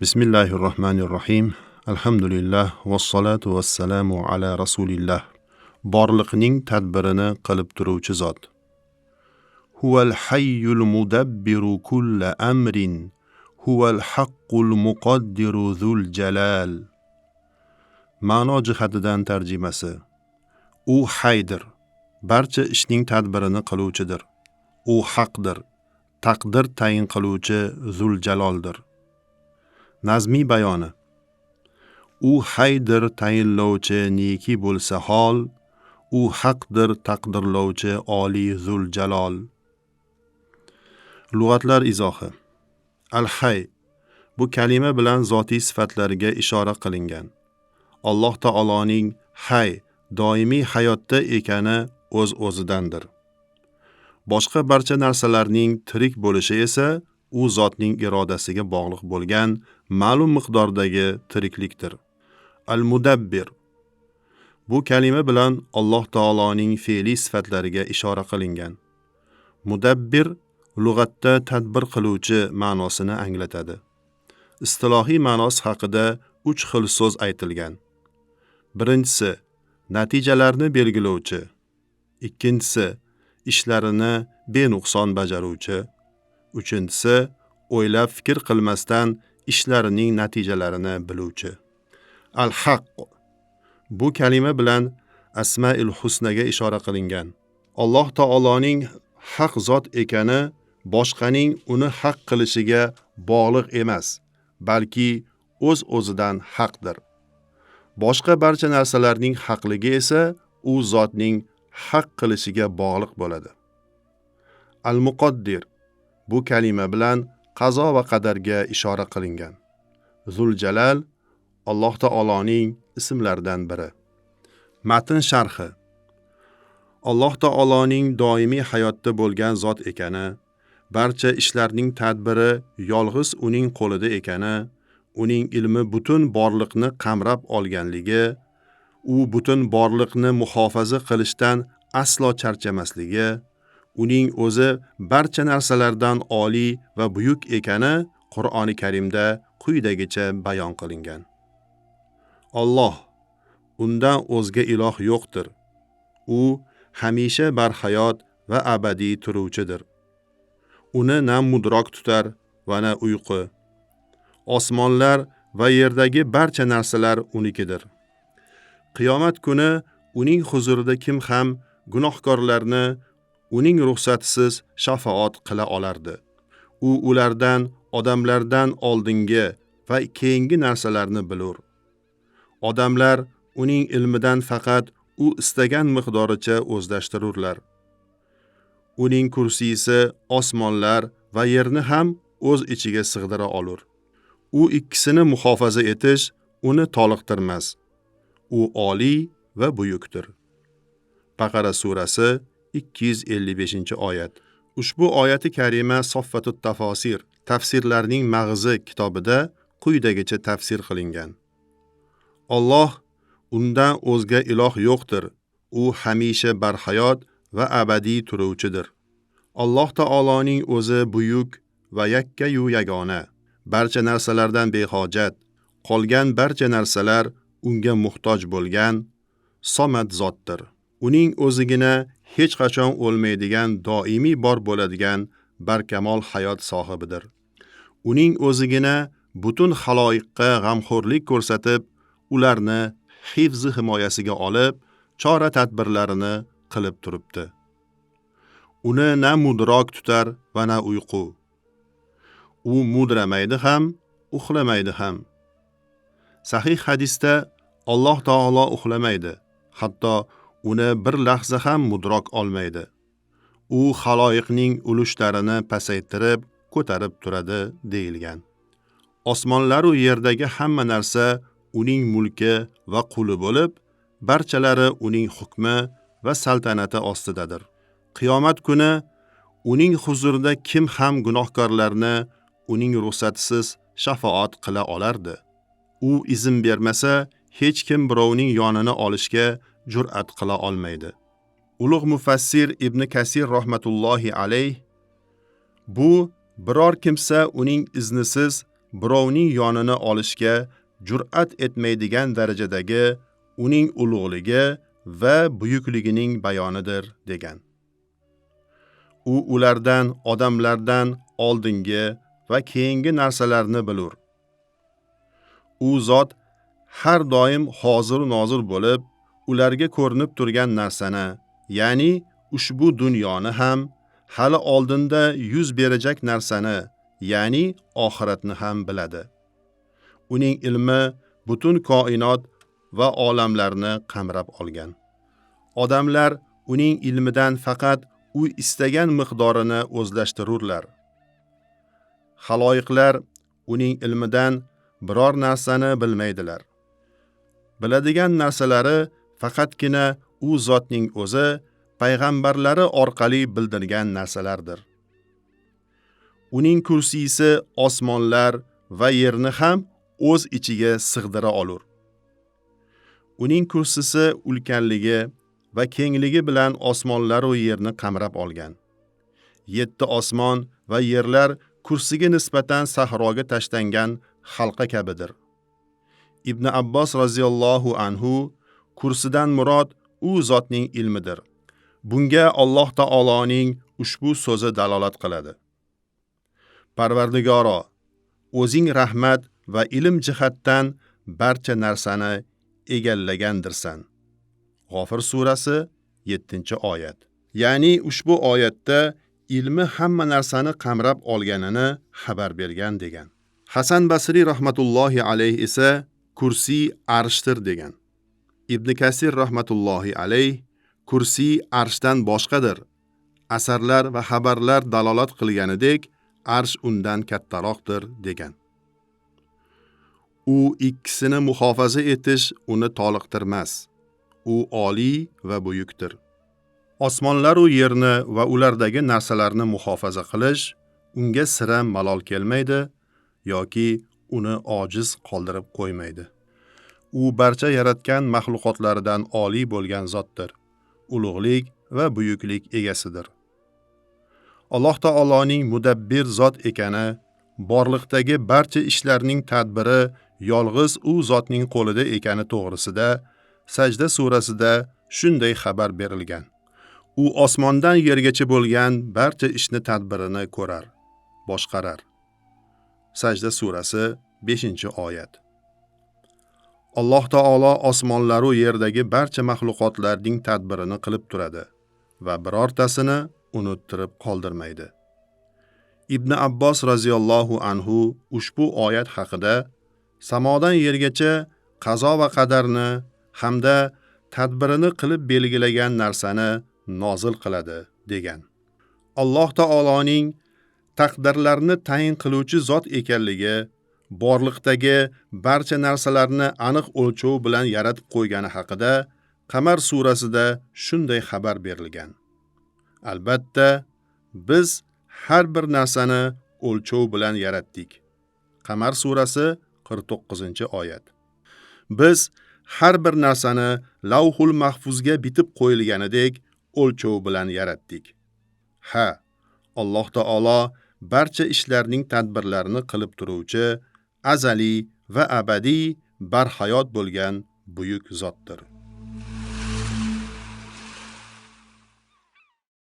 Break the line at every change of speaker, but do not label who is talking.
Bismillahirrohmanirrohim. Alhamdulillah vassalotu vassalamu ala rasulillah. Borliqning tadbirini qilib turuvchi zot. Huval hayyul mudabbiru kulla amrin, huval haqqul muqaddiru zul jalal. Ma'no jihatidan tarjimasi. U haydir, barcha ishning tadbirini qiluvchidir. U haqdir, taqdir tayin qiluvchi zul jaloldir. Nazmiy bayoni. U haydir tayinlovchi neki bo'lsa hol, u haqdir taqdirlovchi oliy zul jalol. Lug'atlar izohi. Al-hay bu kalima bilan zotiy sifatlarga ishora qilingan. Alloh taoloning hay, doimiy hayotda ekani o'z-o'zidandir. Boshqa barcha narsalarning tirik bo'lishi esa u zotning irodasiga bog'liq bo'lgan ma'lum miqdordagi tiriklikdir. Al-mudabbir bu kalima bilan Alloh taoloning fe'liy sifatlariga ishora qilingan. Mudabbir lug'atda tadbir qiluvchi ma'nosini anglatadi. Istilohiy ma'nosi haqida 3 xil so'z aytilgan. Birinchisi, natijalarni belgilovchi. Ikkinchisi, ishlarini benuqson bajaruvchi. Uchinchisi, o'ylab fikr qilmasdan ishlarining natijalarini biluvchi. Al-haq bu kalima bilan Asmail Husnaga ishora qilingan. Alloh taoloning haq zot ekani boshqaning uni haq qilishiga bog'liq emas, balki o'z-o'zidan haqdir. Boshqa barcha narsalarning haqligi esa u zotning haq qilishiga bog'liq bo'ladi. Al-muqaddir bu kalima bilan qazo va qadarga ishora qilingan. Zuljalal Alloh taoloning ismlaridan biri. Matn sharhi. Alloh taoloning doimiy hayotda bo'lgan zot ekani, barcha ishlarning tadbiri yolg'iz uning qo'lida ekani, uning ilmi butun borliqni qamrab olganligi, u butun borliqni muhofaza qilishdan aslo charchamasligi, uning o'zi barcha narsalardan oliy va buyuk ekani Qur'oni Karimda quyidagicha bayon qilingan. Alloh, undan o'zga iloh yo'qdir. U hamisha barhayot va abadiy turuvchidir. Uni na mudrok tutar va na uyqu. Osmonlar va yerdagi barcha narsalar unikidir. Qiyomat kuni uning huzurida kim ham gunohkorlarni uning ruxsatisiz shafaot qila olardi. U ulardan, odamlardan oldingi va keyingi narsalarni bilur. Odamlar uning ilmidan faqat u istagan miqdoricha o'zlashtirurlar. Uning kursisi osmonlar va yerni ham o'z ichiga sig'dira olur. U ikkisini muhofaza etish uni toliqtirmas. U oliy va buyukdir. Baqara surasi 255-oyat. Ushbu oyati karima Soffatut tafosir, tafsirlarning mag'zi kitobida quyidagicha tafsir qilingan. Alloh, undan o'zga iloh yo'qdir. U hamisha barhayot va abadiy turuvchidir. Alloh taoloning o'zi buyuk va yakkayu yagona, barcha narsalardan behojat, qolgan barcha narsalar unga muhtoj bo'lgan somad zotdir. Uning o'zigina hech qachon o'lmaydigan, doimiy bor bo'ladigan barkamol hayot sohibidir. Uning o'zigina butun xaloyiqqa g'amxo'rlik ko'rsatib, ularni hifzi himoyasiga olib, chora tadbirlarini qilib turibdi. Uni na mudrok tutar va na uyqu. U mudramaydi ham, uxlamaydi ham. Sahih hadisda Alloh taolo uxlamaydi, hatto uni bir lahza ham mudrok olmaydi. U xaloyiqning ulushlarini pasaytirib, ko'tarib turadi deyilgan. Osmonlar u yerdagi hamma narsa uning mulki va quli bo'lib, barchalari uning hukmi va saltanati ostidadir. Qiyomat kuni uning huzurida kim ham gunohkorlarni uning ruxsatisiz shafaot qila olardi? U izn bermasa, hech kim birovning yonini olishga jur'at qila olmaydi. Ulug' mufassir Ibn Kasir rahmatullohi alayh bu biror kimsa uning iznisiz birovning yonini olishga jur'at etmaydigan darajadagi uning ulug'ligi va buyukligining bayonidir degan. U ulardan, odamlardan oldingi va keyingi narsalarni bilur. U zot har doim hozir nozir bo'lib, ularga ko'rinib turgan narsani, ya'ni ushbu dunyoni ham, hali oldinda yuz berajak narsani, ya'ni oxiratni ham biladi. Uning ilmi butun koinot va olamlarni qamrab olgan. Odamlar uning ilmidan faqat u istagan miqdorini o'zlashtirurlar. Xaloyiqlar uning ilmidan biror narsani bilmaydilar. Biladigan narsalari faqatgina u zotning o'zi payg'ambarlari orqali bildirgan narsalardir. Uning kursisi osmonlar va yerni ham o'z ichiga sig'dira olur. Uning kursisi ulkanligi va kengligi bilan osmonlar va yerni qamrab olgan. 7 osmon va yerlar kursiga nisbatan sahroga tashlangan halqa kabidir. Ibn Abbos roziyallohu anhu kursidan murod u zotning ilmidir. Bunga Alloh taoloning ushbu so'zi dalolat qiladi. Parvardigoro, o'zing rahmat va ilm jihatdan barcha narsani egallagandirsan. G'ofir surasi 7-oyat. Ya'ni ushbu oyatda ilmi hamma narsani qamrab olganini xabar bergan degan. Hasan Basriy rahmatullohi alayh esa kursi arshdir degan. Ibn Kasir rahmatullohi alayh kursi arshdan boshqadir. Asarlar va xabarlar dalolat qilganidek arsh undan kattaroqdir degan. U ikkisini muhofaza etish uni toliqtirmas. U oliy va buyukdir. Osmonlar u yerni va ulardagi narsalarni muhofaza qilish unga sira malol kelmaydi yoki uni ojiz qoldirib qo'ymaydi. U barcha yaratgan maxluqotlaridan oliy bo'lgan zotdir. Ulug'lik va buyuklik egasidir. Alloh taoloning mudabbir zot ekani, borliqdagi barcha ishlarning tadbiri yolg'iz u zotning qo'lida ekani to'g'risida Sajda surasida shunday xabar berilgan. U osmondan yergacha bo'lgan barcha ishni tadbirini ko'rar, boshqarar. Sajda surasi 5-oyat. Alloh taolo osmonlar va yerdagi barcha maxluqotlarning tadbirini qilib turadi va birortasini unuttirib qoldirmaydi. Ibn Abbos roziyallohu anhu ushbu oyat haqida samodan yergacha qazo va qadarni hamda tadbirini qilib belgilagan narsani nozil qiladi degan. Alloh taoloning taqdirlarni tayin qiluvchi zot ekanligi, borliqdagi barcha narsalarni aniq o'lchov bilan yaratib qo'ygani haqida Qamar surasida shunday xabar berilgan. Albatta, biz har bir narsani o'lchov bilan yaratdik. Qamar surasi 49-oyat. Biz har bir narsani Lavhul Mahfuzga bitib qo'yilganidek o'lchov bilan yaratdik. Ha, Alloh taolo barcha ishlarning tadbirlarini qilib turuvchi azaliy va abadiy barhayot bo'lgan buyuk zotdir.